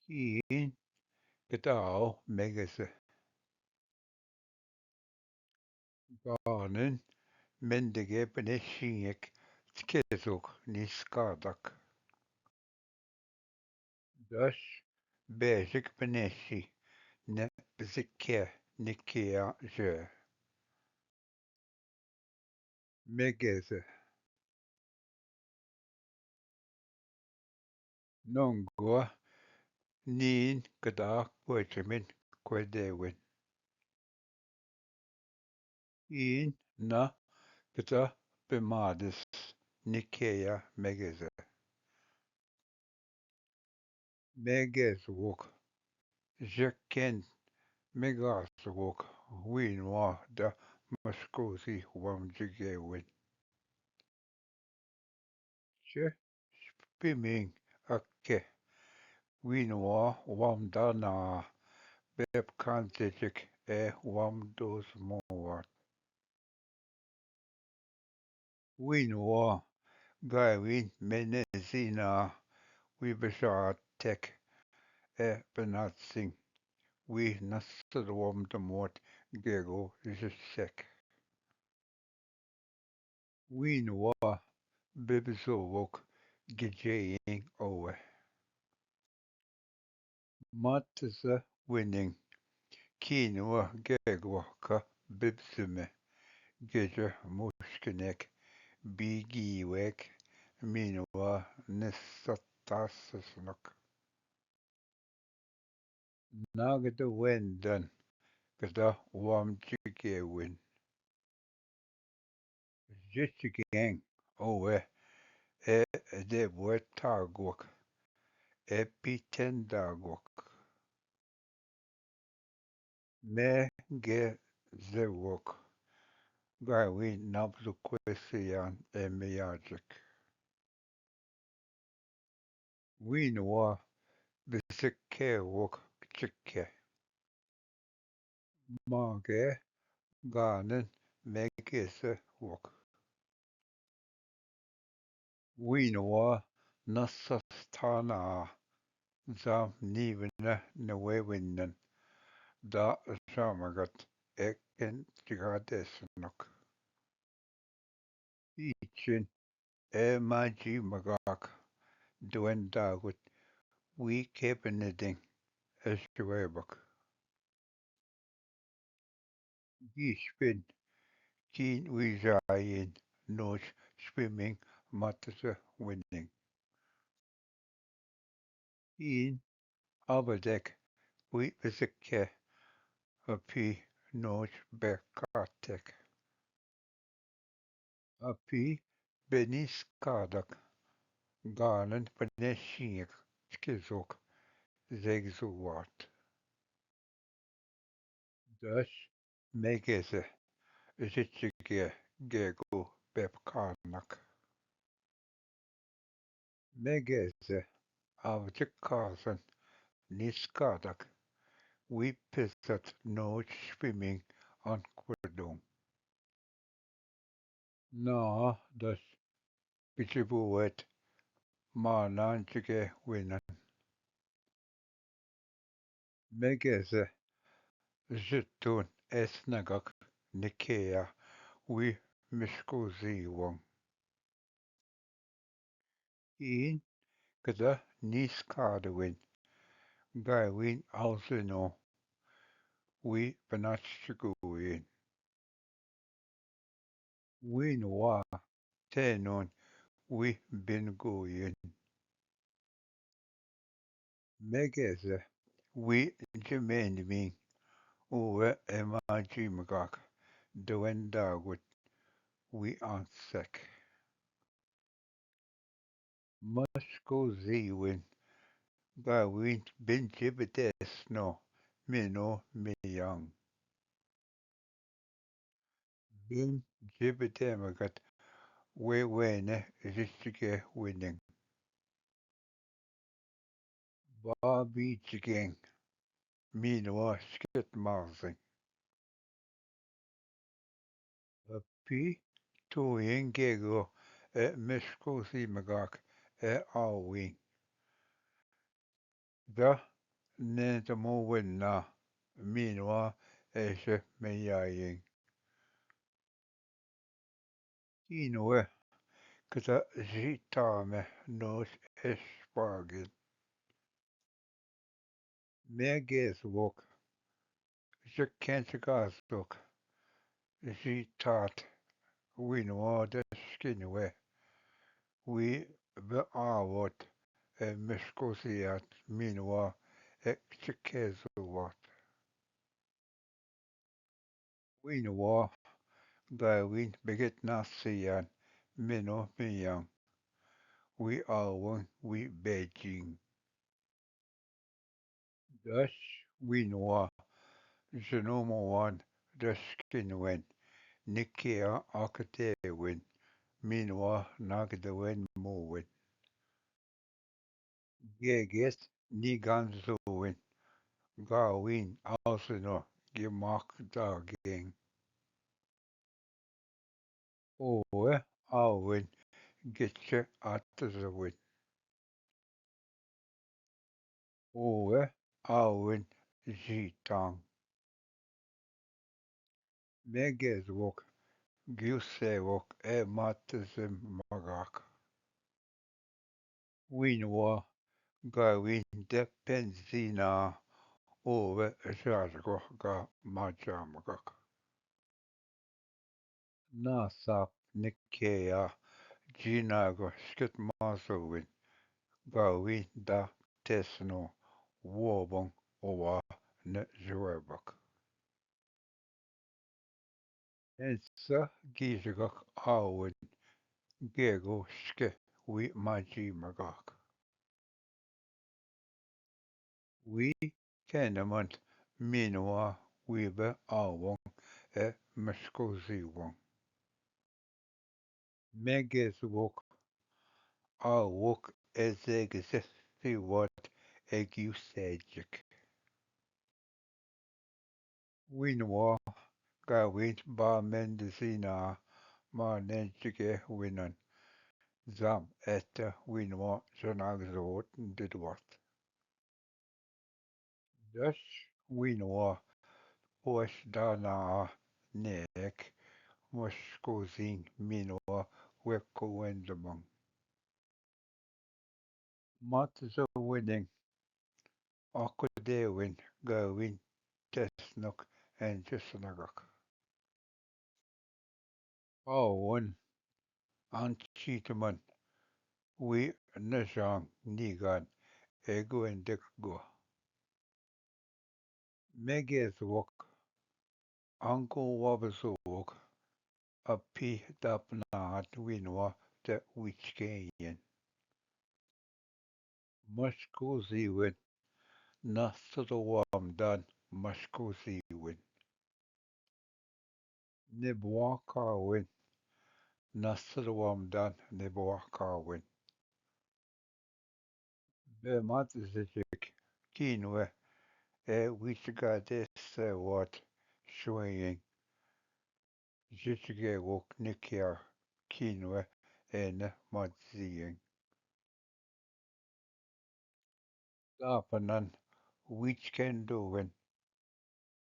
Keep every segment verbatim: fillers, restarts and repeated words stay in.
कीन कताव मेगेसे। गानन मेंदगे पने शींगेक चकेसोक निस्कादक। दस बेसिक पनेसी ने पिसक्या निकिया जे। मेगेसे। नोंगो नीन कदा कोचमिन कोई देविन। ईन ना पिता पिमादस निकेया मेगेसे। मेगेस वोक जकेन मेगास वोक वीनवा द मस्कोसी वम जिगेविन। चे स्पिमिंग अक्के वीनवा वम दाना बेप कांते चिक ए वम दोस मोवाट। वीनवा गायवीन मेने जीना वी बशात टेक ए पनात सिंग वी नसर वम दमोट गेगो जिसेक। वीनवा बिबजोवोक गिजेयिंग ओवे। मत्स विनिंग कीनवा गेगवा का बिबजमे गिजे मुश्किनेक बीगीवेक मीनवा निसत्तासनक। नागद वेंदन कदा वाम चिके विन। जिचगेंग ओवे ए देबोए तागोक ए पीटेन दागोक। मैं गे जेवोक गायवी नाबलुक क्वेसियान ए मियाजिक। वीनवा बिसके वोक चिके। मागे गानन मेगेस वोक। वीनवा नसस्थाना जाम नीवन नवे विनन दा शामगत एक चिगा देसनक। ईचिन ए माजी मगाक द्वेन दागुत वी केपने दिंग ए शिवेबक। गीशपिन कीन वी जायिन नोच स्पिमिंग मत्स विनिंग। ईन अबदेक वी बिसके अपी नोच बेकातेक। अपी बेनिस कादक गानन पने शींक चिकिजोक जेगजुवात। दस मेगेसे जिचिगे गेगो बेपकानक। मेगेसे आवचिक कासन निस्कादक वी पिसत नोच स्पिमिंग अनकुडुंग। ना दस पिचिबुवेत मानांचिके विनन। मेगेसे जितुन एस नगक निकेया वी मिश्कु जीवंग। ईन कदा निस्कादविन गायविन आउसिनो वी पनाचिकुइन। वीनवा तेनोन वी बिनगुइन। मेगेसे वी जिमेंडमिंग उवे एमा जीमगाक द्वेंडागुत वी आंसक। मस्को जीविन गाविन बिन जिबदेसनो मिनो मियांग। बिन जिबदे मगत वे वेने जिसके विनिंग। बा बीचगेंग मीनवा स्केट मार्जिंग। अपी तू इंगेगो ए मिस्को सी मगाक ए आविंग। द ने तमो वन्ना, मीनवा ऐसे में आयें। कीनवे कदा जीता में नोस एस पागिन। मैं गेस वोक, जखें चकासोक, जीतात, वीनवा दस किनवे, वी ब आवत, ए मिस्कोसियात, मीनवा ए चकेजुवात। वीनवा गाविन बेगेत नासियान, मेनो मियांग, वी आवन, वी बेजिंग। दस वीनवा, जनो मोवान दस किनवेन, निकिया आकते वेन, मीनवा नागदवेन मोवेन। गेगेस निगान जोवेन, गाविन आसनो गे माक दागेन। ओवे आवेन गेचे आत जोवेन। ओवे आवेन जीतांग। मैं गेजवोक, ग्युसेवोक ए मात जिम मगाक। वीनवा गाविन दे पेंजीना ओवे जाजगो गा माजामगक। ना साप निकेया जीनागो स्कित मासोविन गाविन दा तेसनो वोबंग ओवा न जुएबक। एंसा गीजगक आवन गेगो स्के वी माजी मगाक। वी केनमन मीनवा वी बे आवन ए मस्को जीवन। मैं गेजवोक आवोक ए जेगजे सीवत ए ग्युसेजिक। वीनवा गाविन बा मेंदसीना माने जिगे वीनन। जाम एत वीनवा जनाग जोत दिदवात। दस वीनवा पोस दाना नेक मस्को जिंग मीनवा वेको वेंदमंग। मात जो वेनिंग आको देविन गाविन तेसनक एंजसनगक। आवन आंचीतमन वी नजांग निगान एगो एंदक गो। मेगेस वोक आंको वाबस वोक अपी दापना आत वीनवा ते विचके येन। मस्को जीवन नसर वामदान मस्को जीवन। निबवा कावन नसर वामदान निबवा कावन। बेमात जजिक कीनवे ए विचगा दे सेवात श्वेयें। जिचगे वोक निकिया कीनवे एन मत जियें। दापनन विचकेन दोवेन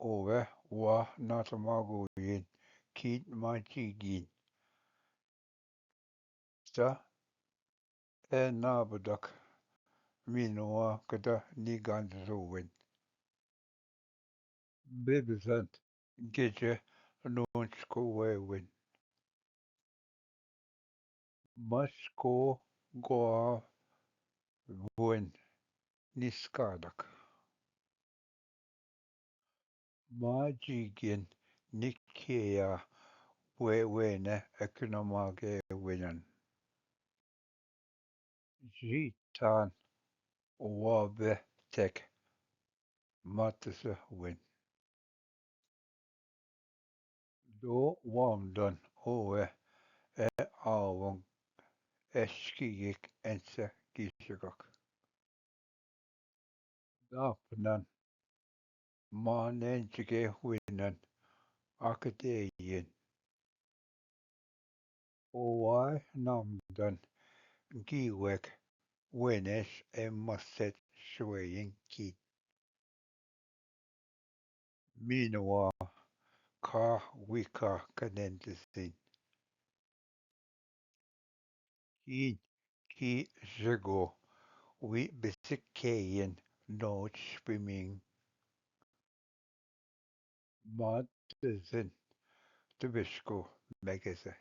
ओवे वा नात मागोयेन कीन माची गीन। ता ए नाबदक मीनवा कदा निगान जोवेन। बिबजंत गिजे नोंचको वेवेन। मस्को गोवेन निस्कादक। माजीगेन निकेया वे वेने एकनमागे वेनन। जीतान वाबे तेक मतस वेन। दो वामदन ओवे ए आवंग एसकी एक एंसे कीसकक। दापनन मानेंचके हुइनन आकते येन। ओवाय नामदन गीवेक वेनेस ए मसेत श्वेयें की। Meanwhile, ka wika kanendesin. Kin ki zhego wi bisikeyen not swimming. Mat zin tubishku megeze.